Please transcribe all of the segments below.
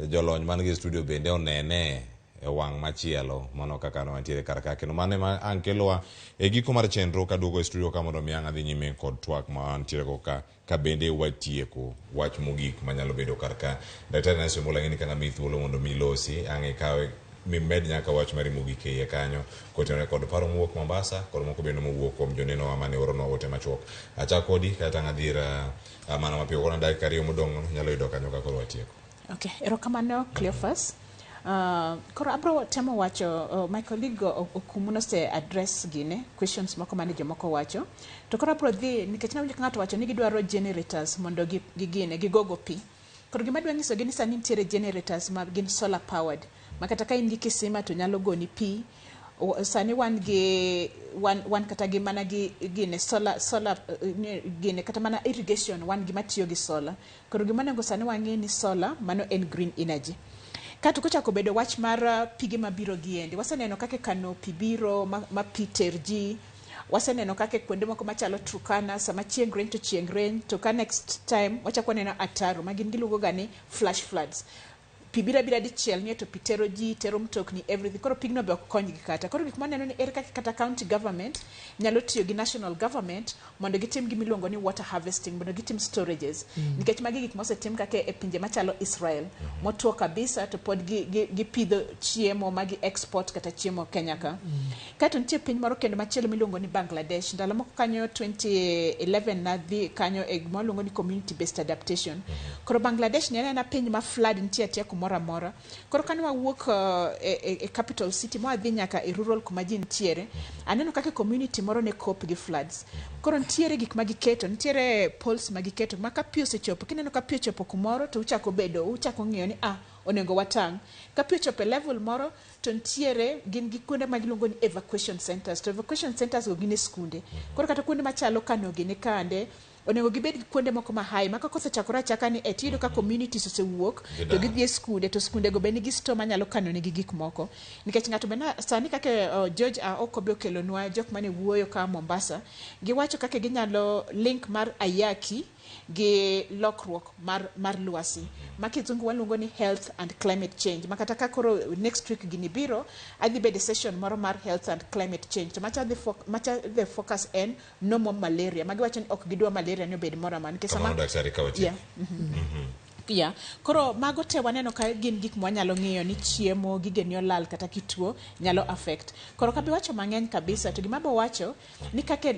Jolony man gi studio bende onene e wang' machielo mano kaka ne wantiere kar ka kendo mano ema ang' kelowa e giko mar chenro kaduogo e studio ka mondo mi ang' adhi nyime kod twak ma wantiere go ka ka bende watieko wach mogik manyalo bedo kar ka. Daktari Nancy Omola ng'eni ka ng'ami thuolo mondo mi ilosi ang' ikawe mimed nyaka wach mari mogik e iye kanyo kotenore kod paro mowuok Mombasa kod moko bende mowuok kuom jonenowa mane oronwa ote machuok. Achak kodi kaeto ang' adhi ir mana mapiyo koro dakika 2 modong' nyalo yudo kanyo ka koro watieko. Okay, erokamano Cleophas. Koro abro temo wacho my colleague Okumu nose address gine questions moko mane jomoko wacho. To koro abro dhi nikech nawinjo ka ng'ato wacho ni gidwaro generators mondo gi gine gigogo pi. Koro gima adwa nyisogi ni sani nitiere generators ma gin solar powered ma kata ka in gi kisima to nyalo goni pi. Sani wan gi wan kata gi mana gi gine solar gine kata mana irrigation wan gi matiyo gi solar. Koro gima onego sani wang'e ni solar mano en green energy. Kato kochako bedo wach mar pige mabiro gi endi, waseneno kaka kano pi biro ma pi ter ji, waseneno kaka kuonde moko machalo Turkana sama chieng' rieny to chieng' rieny to ka next time wachako waneno ataro ma gin giluongo ga ni flash floods. Pi biro abira dichiel nie to pi tero ji, tero mtokni, everything. Koro pigno be ok konygi kata. Koro gik mwaneno ni ere kaka kata county government nyalo tiyo gi national government mondo gitim gima iluongo ni water harvesting, mondo gitim storages. Nikech magi gik mosetim kaka e pinje machalo Israel. Motwo kabisa to pod gipidho chiemo ma gi export kata chiemo Kenya ka. Kaeto nitie piny moro kendo machielo miluongo ni Bangladesh. Ndalo moko kanyo 2011 nadhi kanyo e gima waluongo ni community based adaptation. Koro Bangladesh ni en aena piny ma flood nitie atia kumoro amora. Koro kane wawuok e capital city mwadhi nyaka e rural kuma ji nitiere, aneno kaka community moro ne cope gi floods. Koro nitiere gik ma giketo, nitiere poles ma giketo ma ka pi osechopo, kineno ka pi ochopo kumoro to uchako bedo, uchako ng'iyo ni onego watang'. Ka pi ochopo e level moro to nitiere gin gi kuonde ma giluongo ni evacuation centers. To evacuation centers go gin e skunde. Koro kata kuonde machalo Kano gini kande, onego gibed gi kuonde moko ma high ma ka koth ochakore achaka ni tiyudo ka communities osewuok to gidhi e skunde to skunde go be nigi store manyalo kano negi gik moko. Nikech ng'ato be sani kaka George Aoko be okelonwa jok mane wuoyo ka Mombasa, giwacho kaka ginyalo link mar ayaki gi lokruok mar lwasi ma kizungu waluongo ni health and climate change. Ma kata ka koro next week gini biro, adhi bedo e session moro mar health and climate change to macha the focus en no more malaria. Magiwacho ni ok gidwa malaria ni obed moro amora nikech sama daktari ka watieko. Yeah. Koro mago te waneno ka gin gik mwanyalo ng'iyo ni chiemo, gige ni olal kata kituo nyalo affect. Koro kabi wacho mang'eny kabisa to gima bo wacho ni kaka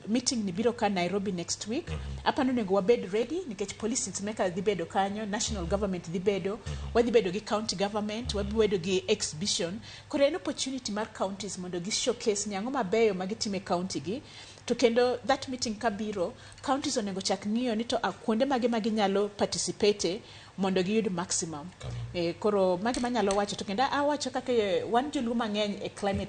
meeting ni biro ka Nairobi next week, apani onego wabed ready nikech policy maker dhi bedo kanyo, national government dhi bedo, wadhi bedo gi county government, wadhi bedo gi exhibition. Koro en opportunity mar counties mondo gi showcase ni ang'o mabeyo ma gitimo e county gi. To kendo that meeting kabiro, counties onego chak ng'iyo ni to kuonde mage ma ginyalo participate mondo giyud maximum. Koro mage manyalo wacho to kendo awacho kaka wan joluo mang'eny e climate